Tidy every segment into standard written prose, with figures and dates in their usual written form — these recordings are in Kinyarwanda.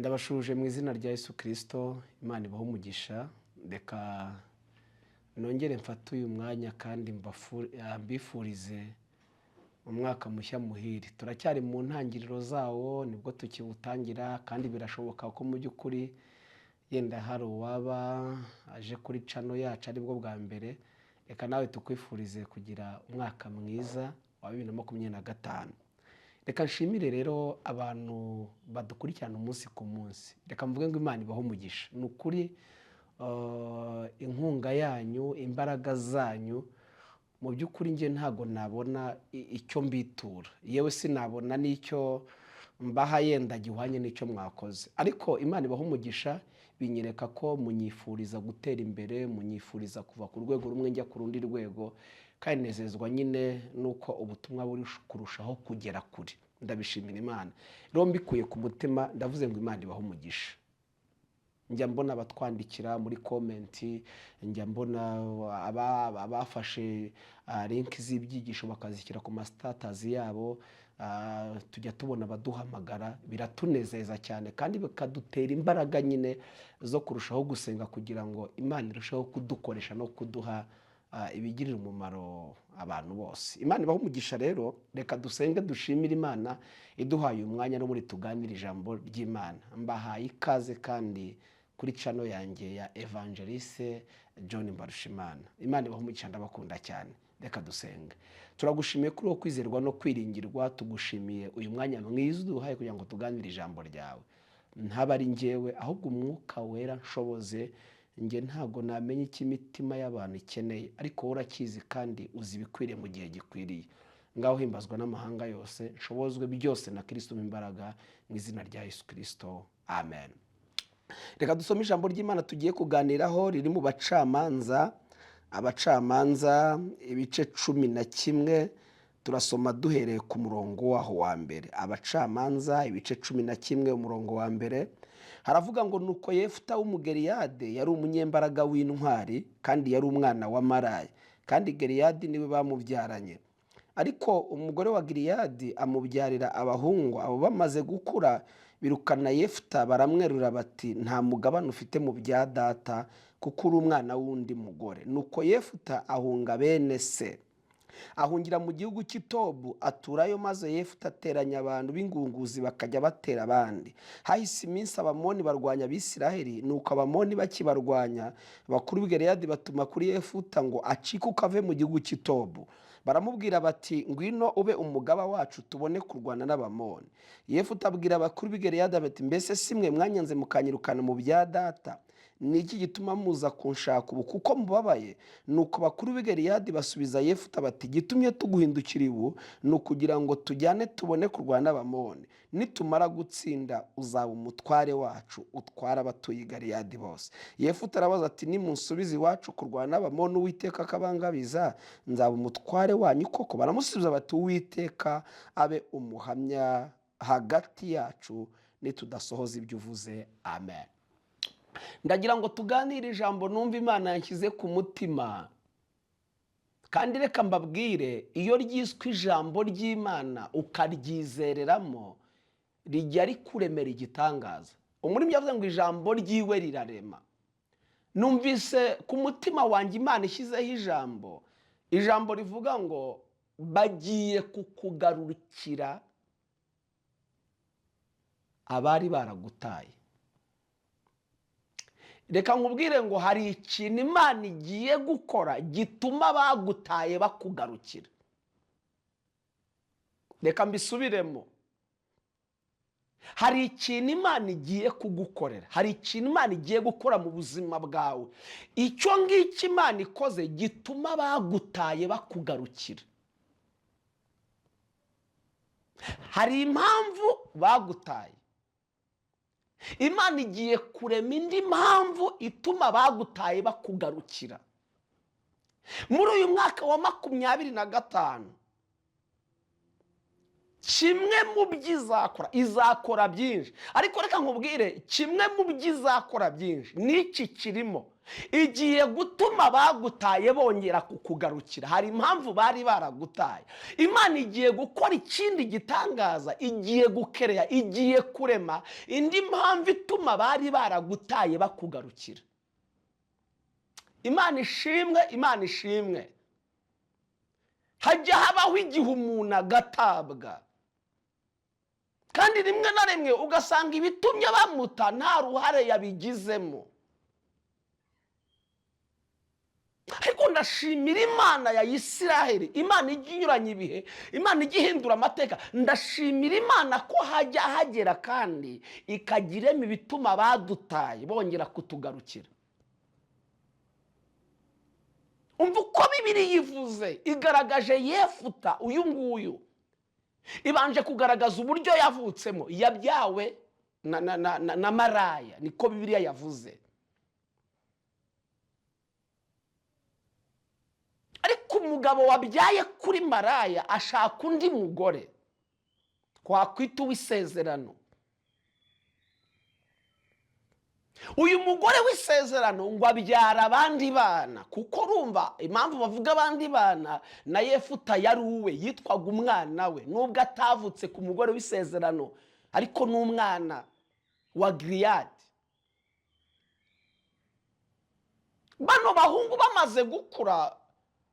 Ndabashuje mu izina rya Yesu Kirisito. Imana ibahe umugisha. Reka nongere mfate uyu mwanya kandi mbifurize umwaka mushya muhire. Turacyari mu ntangiriro zawo, nibwo tukiwutangira, kandi birashoboka ko mu by'ukuri yenda hari uwaba aje kuri channel yacu aribwo bwa mbere. Reka nawe tukwifurize kugira umwaka mwiza wa 2025. Reka nshimire rero abantu badukurikirana umunsi ku munsi. Reka mvuge ngo Imana ibahe umugisha. Ni ukuri, inkunga yanyu, imbaraga zanyu, mu by'ukuri njye ntago nabona icyo mbitura, yewe sinabona n'icyo mbaha yenda gihwanye n'icyo mwakoze, ariko Imana ibahe umugisha. Binyereka ko munyifuriza gutera imbere, munyifuriza kuva ku rwego rumwe njya ku rundi rwego, kandi nezezwa nyine nuko ubutumwa buri kurushaho kugera kure. Ndabishimira Imana rero mbikuye ku mutima, ndavuze ngo Imana ibahe umugisha. Njya mbona abatwandikira muri comment, njya mbona abafashe link z'ibyigisho bakazishyira ku ma status yabo, tujya tubona abaduhamagara, biratunezeza cyane kandi bikadutera imbaraga nyine zo kurushaho gusenga kugira ngo Imana irusheho kudukoresha no kuduha ibigirira umumaro abantu bose. Imana ibahe umugisha. Rero reka dusenge, dushimire Imana iduhaye uyu mwanya no muri tuganire ijambo ry'Imana. Mbahaye ikaze kandi kuri channel yanjye ya Evangeliste John Mbarushimana. Imana ibahe umugisha, ndabakunda cyane. Reka dusenge. Turagushimiye kuri uwo kwizerwa no kwiringirwa, tugushimiye uyu mwanya mwiza uduhaye kugira ngo tuganire ijambo ryawe. Ntaba ari njyewe, ahubwo Umwuka Wera nshoboze. Njye ntabwo namenya icyo imitima y'abantu ikeneye, ariko wowe urakizi kandi uzi ibikwiriye mu gihe gikwiriye. Ngaho himbazwa n'amahanga yose, nshobozwe byose na Kirisito imbaraga, mu izina rya Yesu Kirisito, amen. Reka dusome ijambo ry'Imana tugiye kuganiraho riri mu Bacamanza, Abacamanza ibice 11, turasoma duhereye ku murongo waho wa mbere. Abacamanza ibice 11, umurongo wa mbere, haravuga ngo: "Nuko Yefuta w'Umugeriyade yari umunyembaraga w'intwari, kandi yari umwana wa maraya, kandi Geriyadi niwe bamubyaranye. Ariko umugore wa Giriyadi amubyarira abahungu. Abo bamaze gukura birukana Yefuta, baramwerura bati: 'Nta mugabane ufite mu bya data, kuko uri umwana w'undi mugore.' Nuko Yefuta ahunga bene se, ahungira mu gihugu cy'i Tobu, aturayo. Maze Yefuta ateranya abantu b'ingunguzi, bakajya batera abandi. Hahise iminsi, Abamoni barwanya Abisiraheli. Nuko Abamoni bakibarwanya, abakuru b'i Galeyadi batuma kuri Yefuta ngo acike ave mu gihugu cy'i Tobu. Baramubwira bati: 'Ngwino ube umugaba wacu, tubone kurwana n'Abamoni.' Yefuta abwira abakuru b'i Galeyadi bati: 'Mbese si mwe mwanyanze mukanyirukana mu bya data? Ni iki gituma muza kunshaka ubu kuko mubabaye?' Nuko bakuru b'i Galeyadi basubiza Yefuta bati: 'Gitumye tuguhindukira ubu ni ukugira ngo tujyane, tubone kurwana n'Abamoni. Nitumara gutsinda, uzaba umutware wacu, utwara abatuye i Galeyadi bose.' Yefuta arabaza ati: 'Nimunsubiza iwacu kurwana n'Abamoni, Uwiteka akabangabiza, nzaba umutware wanyu koko?' Baramusubiza bati: 'Uwiteka abe umuhamya hagati yacu nitudasohoza ibyo uvuze.' Amen." Ndagira ngo tuganire ijambo numva Imana yanshyize ku mutima. Kandi reka mbabwire, iyo ryiswe ijambo ry'Imana ukaryizereramo, rijya rikuremera igitangaza. Umurimo yavuze ngo ijambo ryiwe rirarema. Numvise ku mutima wanjye Imana ishyizeho ijambo rivuga ngo bagiye kukugarukira abari baragutaye. Reka nkubwire ngo hari ikintu Imana igiye gukora gituma bagutaye bakugarukira. Reka mbisubiremo: hari ikintu Imana igiye kugukorera, hari ikintu Imana igiye gukora mu buzima bwawe. Icyo ngicyo Imana ikoze gituma bagutaye bakugarukira. Hari impamvu bagutaye, Imana igiye kurema indi mpamvu ituma bagutaye bakugarukira. Muri uyu mwaka wa 25, kimwe mu byo izakora, izakora byinshi, ariko reka nkubwire, kimwe mu byo izakora byinshi n'iki kirimo. Igiye gutuma bagutaye bongera kukugarukira. Hari impamvu bari baragutaye. Imana igiye gukora ikindi gitangaza, igiye gukereya, igiye kurema indi mpamvu ituma bari baragutaye bakugarukira. Imana ishimwe, Imana ishimwe. Hajya habaho igihe umuntu agatabwa, kandi rimwe na rimwe ugasanga ibitumye bamuta nta ruhare yabigizemo. Ariko ndashimira Imana ya Isiraheli, Imana ijya inyuranya ibihe, Imana ijya ihindura amateka. Ndashimira Imana ko hajya hagera kandi ikagirema ibituma badutaye bongera kutugarukira. Umva uko Bibiliya ivuze, igaragaje Yefuta uyu nguyu, ibanje kugaragaza uburyo yavutsemo. Yabyawe na maraya, niko Bibiliya yavuze. Ariko umugabo wabyaye kuri maraya ashaka undi mugore twakwita uw'isezerano. Uyu mugore w'isezerano ngo abyara abandi bana, kuko urumva impamvu bavuga abandi bana, na Yefuta yari uwe, yitwaga umwana we, nubwo atavutse ku mugore w'isezerano, ariko ni umwana wa Gileyadi. Bano bahungu bamaze gukura,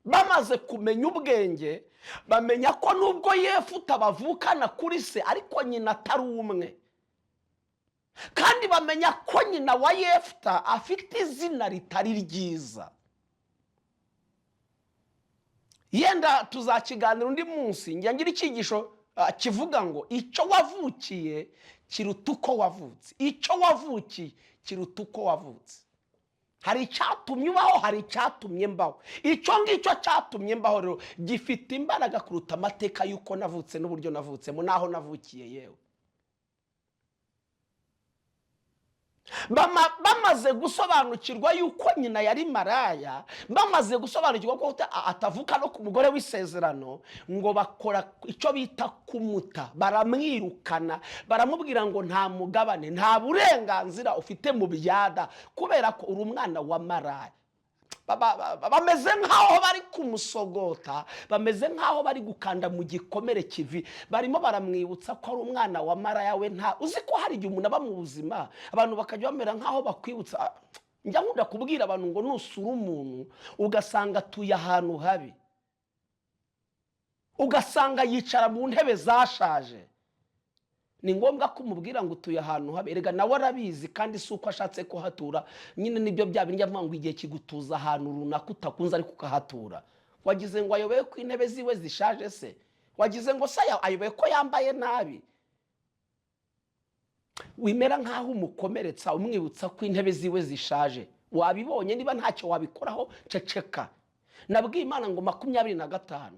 bamaze kumenya ubwenge, bamenya ko nubwo Yefuta bavukana kuri se, ariko nyina atari umwe. Kandi bamenya ko nyina wa Yefuta afite izina ritari ryiza. Yenda tuzakiganira undi munsi, njya ngira icyigisho kivuga ngo icyo wavukiye kiruta uko wavutse. Icyo wavukiye kiruta uko wavutse. Hari icyatumye ubaho, hari icyatumye mbaho. Icyo ngicyo cyatumye mbaho rero gifite imbaraga kuruta amateka y'uko navutse n'uburyo navutsemo n'aho navukiye. Yewe, bamaze gusobanukirwa yuko nyina yari maraya, bamaze gusobanukirwa ko atavuka no ku mugore w'isezerano, ngo bakora icyo bita kumuta, baramwirukana, baramubwira ngo nta mugabane, nta burenganzira ufite mu byada, kubera ko uri umwana wa maraya. Bameze nk'aho bari kumusogota, bameze nk'aho bari gukanda mu gikomere kivi, barimo baramwibutsa ko ari umwana wa maraya we. Nta uzi ko hari igihe umuntu aba mu buzima, abantu bakajya bamera nk'aho bakwibutsa. Njya nkunda kubwira abantu ngo nusura umuntu ugasanga atuye ahantu habi, ugasanga yicara mu ntebe zashaje, ni ngombwa ko umubwira ngo utuye ahantu habi. Erega nawe arabizi, kandi si uko ashatse kuhatura nyine, nibyo bya bindi avuga ngo igihe kigutuza ahantu runaka utakunze ariko ukahatura. Wagize ngo ayobeye ko intebe ziwe zishaje se? Wagize ngo se ayobeye ko yambaye nabi? Wimera nk'aho umukomeretsa, umwibutsa ko intebe ziwe zishaje. Wabibonye, niba ntacyo wabikoraho ceceka. Nabwiye Imana ngo 25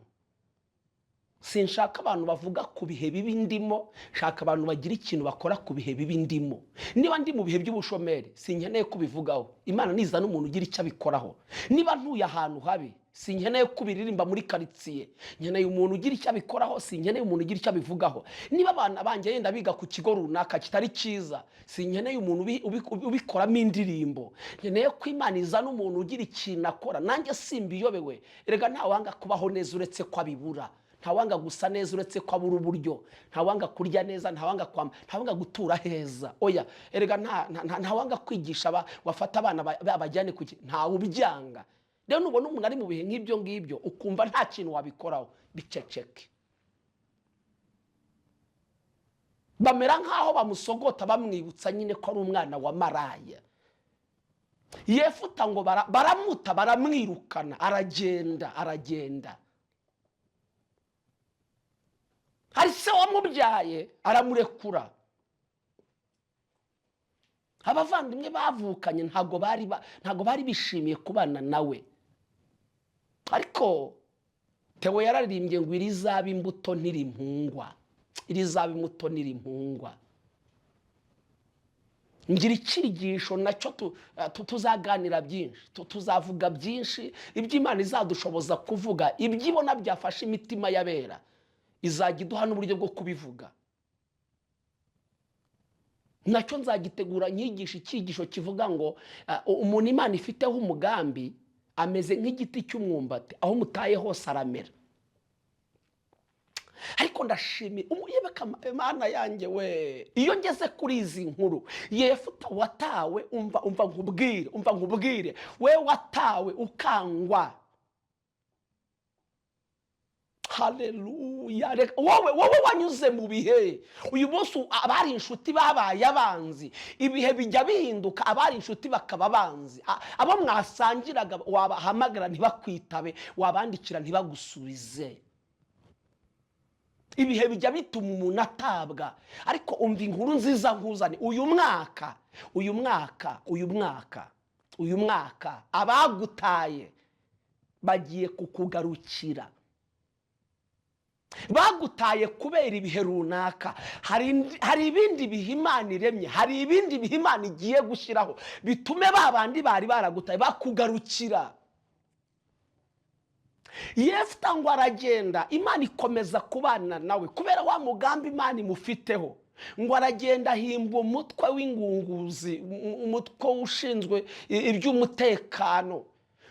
sinshaka abantu bavuga ku bihe bibi ndimo, nshaka abantu bagira ikintu bakora ku bihe bibi ndimo. Niba ndi mu bihe by'ubushomeri, sinkeneye kubivugaho, Imana nizana umuntu ugira icyo abikoraho. Niba ntuye ahantu habi, sinkeneye kubiririmba muri karitsiye, nkeneye umuntu ugira icyo abikoraho, sinkeneye umuntu ugira icyo abivugaho. Niba abana banjye yenda biga ku kigo runaka kitari cyiza, sinkeneye umuntu ubikoramo indirimbo, nkeneye ko Imana izana umuntu ugira ikintu akora. Nanjye simbiyobewe, erega ntawanga kubaho neza uretse ko abibura, ntawanga gusa neza uretse ko abura uburyo, ntawanga kurya neza, ntawanga kwamba, ntawanga gutura heza. Oya, erega ntawanga kwigisha wafata abana babajyane ku ntawubyanga. Rero nubona umuntu ari mu bihe nk'ibyo ngibyo ukumva nta kintu wabikoraho, biceceke. Bamera nk'aho bamusogota, bamwibutsa nyine ko ari umwana wa maraya. Yefuta ngo baramuta, baramwirukana, aragenda, aragenda. Hari se wamubyaye aramurekura. Abavandimwe bavukanye ntabwo bari bishimiye kubana nawe. Ariko Theo yararirimbye ngo irizaba imbuto ntirimpungwa, irizaba imbuto ntirimpungwa. Ngira icyigisho nacyo tuzaganira byinshi, tuzavuga byinshi, ibyo Imana izadushoboza kuvuga, ibyo ibona byafashe imitima y'abera, izajya iduha n'uburyo bwo kubivuga. Nacyo nzagitegura nyigisha icyigisho kivuga ngo umuntu Imana ifiteho umugambi ameze nk'igiti cy'umwumbati, aho umutaye hose aramera. Ariko ndashimira Imana yanjye we, iyo ngeze kuri izi nkuru, Yefuta watawe, umva nkubwire, umva nkubwire, we watawe ukangwa. Haleluya. Wowe wanyuze mu bihe, uyu munsi abari inshuti babaye abanzi, ibihe bijya bihinduka, abari inshuti bakaba abanzi, abo mwasangiraga wabahamagara ntibakwitabe, wabandikira ntibagusubize. Ibihe bijya bituma umuntu atabwa. Ariko umva inkuru nziza nkuzane, uyu mwaka, uyu mwaka, uyu mwaka, uyu mwaka abagutaye bagiye kukugarukira. Bagutaye kubera ibihe runaka. Hari ibindi bihe Imana iremye, hari ibindi bihe Imana igiye gushyiraho bitume ba bandi bari baragutaye bakugarukira. Yefuta ngo aragenda, Imana ikomeza kubana nawe kubera wa mugambi Imana imufiteho. Ngo aragenda ahimba umutwe w'ingunguzi, umutwe ushinzwe iby'umutekano.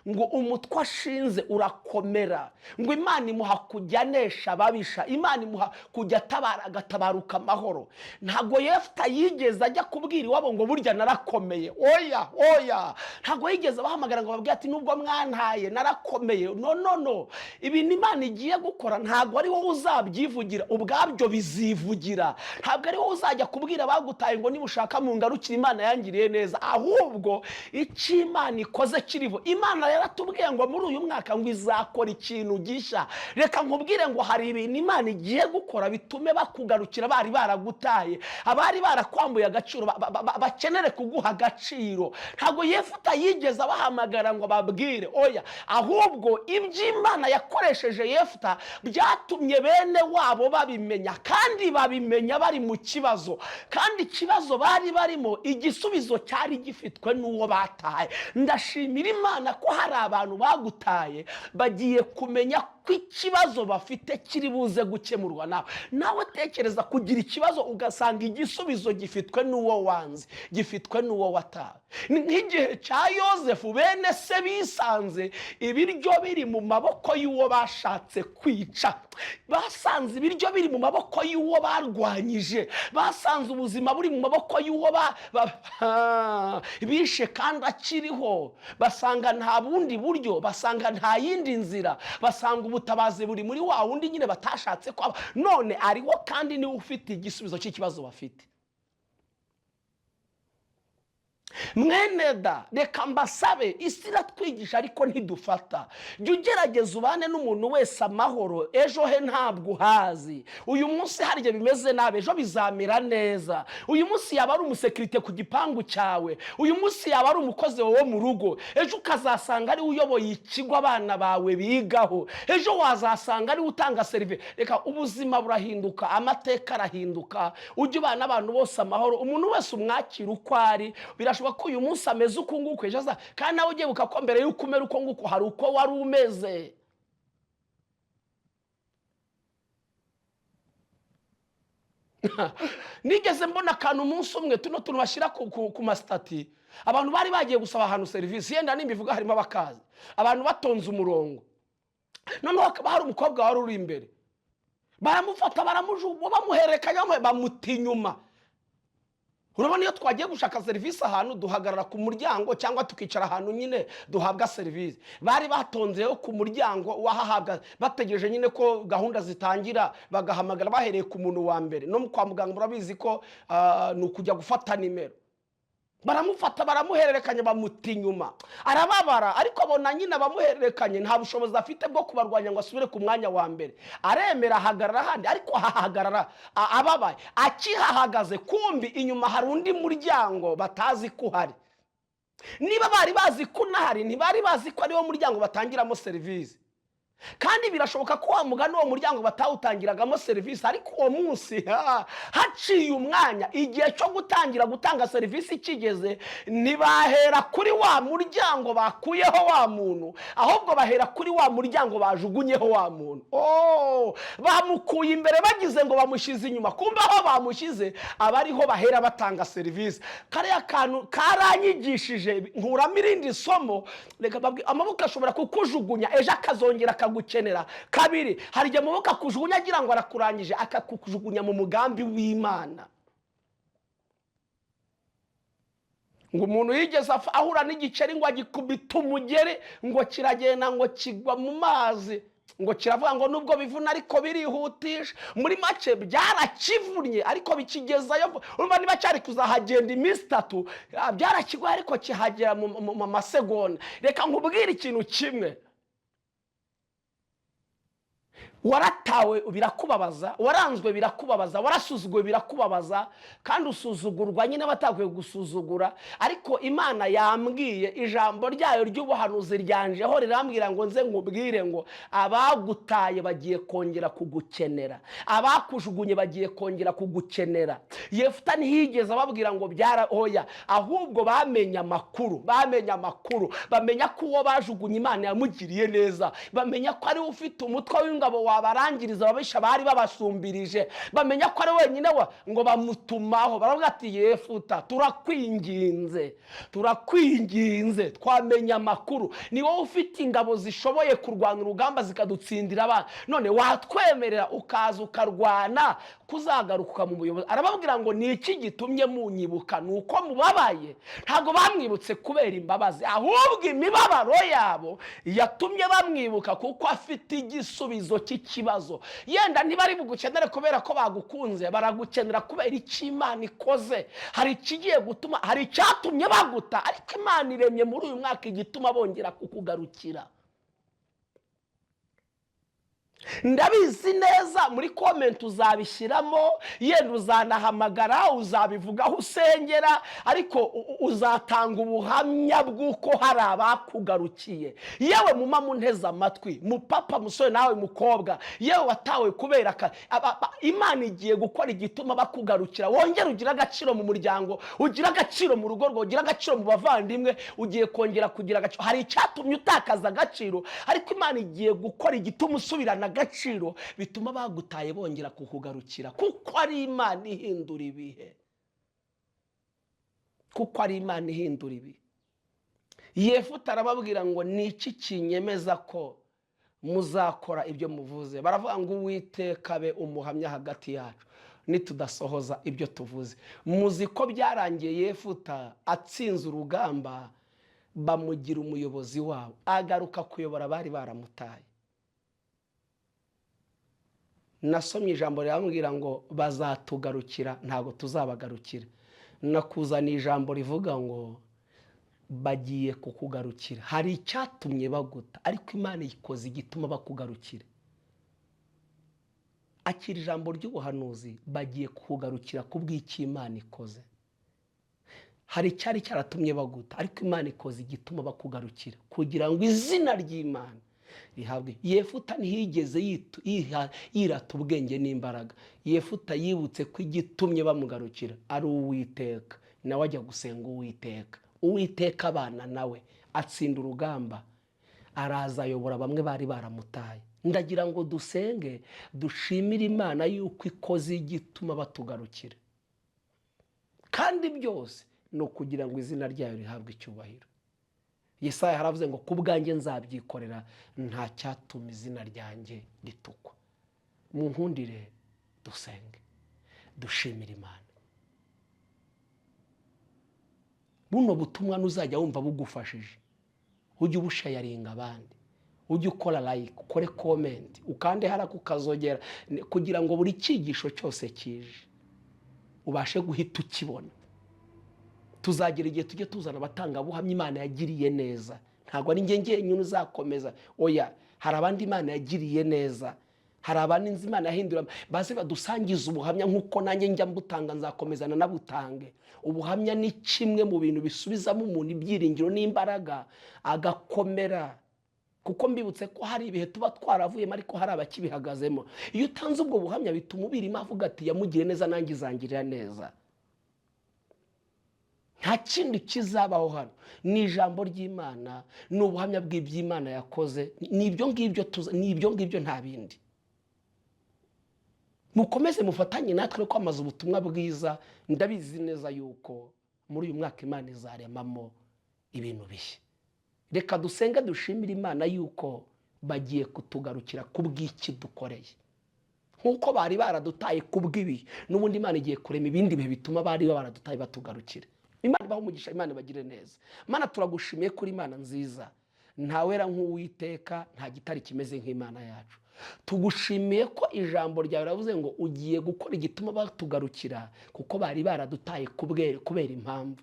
Ngo umutwe ashinze urakomera. Ngo Imana imuha kujya anesha ababisha, Imana imuha kujya atabara agatabaruka amahoro. Ntabwo Yefuta yigeze ajya kubwira iwabo ngo burya narakomeye. Oya, oya, ntabwo yigeze abahamagara ngo babwire ati nubwo mwantaye narakomeye. No, no, no. Ibintu Imana igiye gukora ntabwo ari wowe uzabyivugira, ubwabyo bizivugira. Ntabwo ari wowe uzajya kubwira abagutaye ngo nibushaka mungarukire Imana yangiriye neza. Ahubwo icyo Imana ikoze kiriho. Imana yaratubwiye ngo muri uyu mwaka ngo izakora ikintu gishya. Reka nkubwire ngo hari ibintu Imana igiye gukora bitume bakugarukira bari baragutaye, abari barakwambuye agaciro bakenere kuguha agaciro. Ntabwo Yefuta yigeze abahamagara ngo babwire, oya, ahubwo ibyo Imana yakoresheje Yefuta byatumye bene wabo babimenya, kandi babimenya bari mu kibazo, kandi ikibazo bari barimo igisubizo cyari gifitwe n'uwo bataye. Ndashimira Imana ko hari abantu bagutaye bagiye kumenya ko ikibazo bafite kiri buze gukemurwa nawe. Nawe tekereza kugira ikibazo ugasanga igisubizo gifitwe n'uwo wanze, gifitwe n'uwo watawe. Nk'igihe cya Yozefu, bene se bisanze ibiryo biri mu maboko y'uwo bashatse kwica, basanze ibiryo biri mu maboko y'uwo barwanyije, basanze ubuzima buri mu maboko y'uwo bishe kandi akiriho, basanga nta bundi buryo, basanga nta yindi nzira, basanga ubutabazi buri muri wa wundi nyine batashatse ko none ariho, kandi niwe ufite igisubizo cy'ikibazo bafite. Mwene da, reka mbasabe, isi iratwigisha ariko ntidufata. Jya ugerageza ubane n'umuntu wese amahoro, ejo he ntabwo uhazi. Uyu munsi hari igihe bimeze nabi, ejo bizamera neza. Uyu munsi yaba ari umusekirite ku gipangu cyawe, uyu munsi yaba ari umukozi wawe mu rugo, ejo ukazasanga ari uyoboye ikigo abana bawe bigaho, ejo wazasanga ari utanga serivisi. Reka ubuzima burahinduka, amateka arahinduka. Ujye ubana n'abantu bose amahoro, umuntu wese umwakira uko ari. Birashoboka ko uyu munsi ameze uko nguko ejo aza, kandi nawe ugiye buka ko mbere y'uko umera uko nguko hari uko wari umeze. Nigeze mbona akantu umunsi umwe tuno tuntu bashyira ku masitati, abantu bari bagiye gusaba ahantu serivisi, yenda nimbivuga harimo abakazi, abantu batonze umurongo, noneho hakaba hari umukobwa wari uri imbere, baramufata baramujugunya, bamuhererekanya bamuta inyuma. Urabona iyo twagiye gushaka serivisi ahantu duhagarara ku muryango cyangwa tukicara ahantu nyine duhabwa serivisi. Bari batonzeho ku muryango wahahabwa, bategereje nyine ko gahunda zitangira, bagahamagara bahereye ku muntu wa mbere. No kwa muganga murabizi ko ni ukujya gufata nimero. Baramufata baramuhererekanya bamuta inyuma, arababara, ariko abona nyine abamuhererekanye nta bushobozi afite bwo kubarwanya ngo asubire ku mwanya wa mbere. Aremera ahagarara ahandi, ariko ahahagarara ababaye. Akihahagaze kumbi inyuma hari undi muryango batazi ko uhari. Niba bari bazi ko unahari, ntibari bazi ko ariwo muryango batangiramo serivisi. Kandi birashoboka ko wa mugani uwo muryango batawutangiragamo serivisi, ariko uwo munsi haciye umwanya, igihe cyo gutangira gutanga serivisi kigeze, ntibahera kuri wa muryango bakuyeho wa muntu, ahubwo bahera kuri wa muryango bajugunyeho wa muntu. Oh, bamukuye imbere bagize ngo bamushyize inyuma, kumbe aho bamushyize aba ariho bahera batanga serivisi. Kariya kantu karanyigishije, nkuramo irindi somo. Reka amaboko ashobora kukujugunya, ejo akazongera akagukenera. Kabiri, hari igihe amaboko akujugunya agira ngo arakurangije, akakujugunya mu mugambi w'Imana. Ngo umuntu yigeze ahura n'igikeri ngo agikubita umugeri, ngo kiragenda ngo kigwa mu mazi, ngo kiravuga ngo nubwo bivuna ariko birihutisha. Muri make byarakivunnye ariko bikigezayo. Urumva niba cyari kuzahagenda iminsi 3, byarakiguye ariko kihagera mu masegonda. Reka nkubwire ikintu kimwe: waratawe birakubabaza, waranzwe birakubabaza, warasuzuguwe birakubabaza, kandi usuzugurwa nyine batakwiye gusuzugura. Ariko Imana yambwiye ijambo ryayo ry'ubuhanuzi ryanjeho, rirambwira ngo nze nkubwire ngo abagutaye bagiye kongera kugukenera, abakujugunye bagiye kongera kugukenera. Yefuta ntiyigeze ababwira ngo byara oya, ahubwo bamenye amakuru, bamenye amakuru, bamenya ko uwo bajugunye Imana yamugiriye neza, bamenya ko ariwe ufite umutwe w'ingabo wabarangiriza ababisha bari babasumbirije, bamenya ko ari wenyine ngo bamutumaho. Baravuga ati Yefuta, turakwinginze, turakwinginze, twamenye amakuru, ni wowe ufite ingabo zishoboye kurwana urugamba zikadutsindira abana, none watwemerera ukaza ukarwana kuzagaruka mu buyobozi. Arababwira ngo ni iki gitumye munyibuka? Ni uko mubabaye. Ntabwo bamwibutse kubera imbabazi, ahubwo imibabaro yabo yatumye bamwibuka, kuko afite igisubizo cy'ikibazo. Yenda ntibari bugukenere kubera ko bagukunze, baragukenera kubera icyo Imana ikoze. Hari ikigiye gutuma, hari icyatumye baguta, ariko Imana iremye muri uyu mwaka igituma bongera kukugarukira. Ndabizi neza muri comment uzabishyiramo, yenda uzanahamagara, uzabivuga aho usengera, ariko uzatanga ubuhamya bw'uko hari abakugarukiye. Yewe muma munteze amatwi, mupapa, musore, nawe mukobwa, yewe watawe kubera Imana igiye gukora igituma bakugarukira, wongere ugire agaciro mu muryango, ugire agaciro mu rugo rwawe, ugire agaciro mu bavandimwe, ugiye kongera kugira agaciro. Hari icyatumye utakaza agaciro, ariko Imana igiye gukora igituma usubirana agaciro, bituma bagutaye bongera kukugarukira, kuko ari Imana ihindura ibihe, kuko ari Imana ihindura ibihe. Yefuta arababwira ngo ni iki kinyemeza ko muzakora ibyo muvuze? Baravuga ngo Uwiteka abe umuhamya hagati yacu nitudasohoza ibyo tuvuze. Muzi ko byarangiye Yefuta atsinze urugamba, bamugira umuyobozi wabo, agaruka kuyobora abari baramutaye. Nasomye ijambo rirambwira ngo bazatugarukira, ntabwo tuzabagarukira. Nakuzaniye ijambo rivuga ngo bagiye kukugarukira. Hari icyatumye baguta, ariko Imana ikoze igituma bakugarukira. Akira ijambo ry'ubuhanuzi, bagiye kukugarukira kubw'icyo Imana ikoze. Hari icyari cyaratumye baguta, ariko Imana ikoze igituma bakugarukira, kugira ngo izina ry'Imana rihabwe. Yefuta ntiyigeze yirata ubwenge n'imbaraga. Yefuta yibutse ko igitumye bamugarukira ari Uwiteka, nawe ajya gusenga Uwiteka. Uwiteka abana nawe, atsinda urugamba, araza ayobora bamwe bari baramutaye. Ndagira ngo dusenge, dushimire Imana yuko ikoze igituma batugarukira, kandi byose ni ukugira ngo izina ryayo rihabwe icyubahiro. Yesaya yaravuze ngo ku bwanjye nzabyikorera, nta cyatuma izina ryanjye ritukwa. Mu nkundire dusenge, dushimire Imana. Buno butumwa nuzajya wumva bugufashije, ujye ubushayaringa abandi, ujye ukora like, ukore comment, ukande hariya kukazogera, kugira ngo buri cyigisho cyose kije ubashe guhita ukibona. Tuzagira igihe tujye tuzana abatangabuhamya Imana yagiriye neza. Ntabwo ari njye njyenyine uzakomeza, oya, hari abandi Imana yagiriye neza, hari abandi nzi Imana yahindura, baze badusangize ubuhamya nk'uko nanjye njya mbutanga, nzakomeza nanabutange. Ubuhamya ni kimwe mu bintu bisubizamo umuntu ibyiringiro n'imbaraga, agakomera. Kuko mbibutse ko hari ibihe tuba twaravuyemo ariko hari abakibihagazemo. Iyo utanze ubwo buhamya bituma ubirimo avuga ati yamugiriye neza, nanjye izangirira neza. Nta kindi kizabaho hano, ni ijambo ry'Imana, ni ubuhamya bw'iby'Imana yakoze, ni ibyo ngibyo, ni ibyo ngibyo, nta bindi. Mukomeze mufatanye natwe kwamamaza ubutumwa bwiza. Ndabizi neza yuko muri uyu mwaka Imana izaremamo ibintu bishya. Reka dusenge, dushimire Imana yuko bagiye kutugarukira ku bw'iki dukoreye. Nk'uko bari baradutaye ku bw'ibihe, n'ubundi Imana igiye kurema ibindi bihe bituma bari baradutaye batugarukira. Imana ibahe umugisha, Imana ibagire neza. Mana, turagushimiye kuri Imana nziza. Ntawera nk'Uwiteka, nta gitari kimeze nk'Imana yacu. Tugushimiye ko ijambo ryawe riravuze ngo ugiye gukora igituma batugarukira, kuko bari baradutaye kubera impamvu.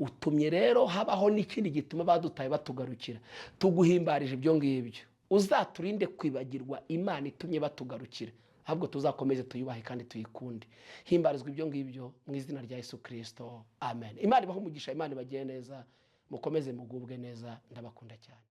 Utumye rero habaho n'ikindi gituma badutaye batugarukira. Tuguhimbarije ibyo ngibyo. Uzaturinde kwibagirwa Imana itumye batugarukira, ahubwo tuzakomeze tuyubahe kandi tuyikunde. Himbarizwa ibyo ngibyo mu izina rya Yesu Kirisito, amen. Imana ibahe umugisha, Imana ibagire neza, mukomeze mugubwe neza. Ndabakunda cyane.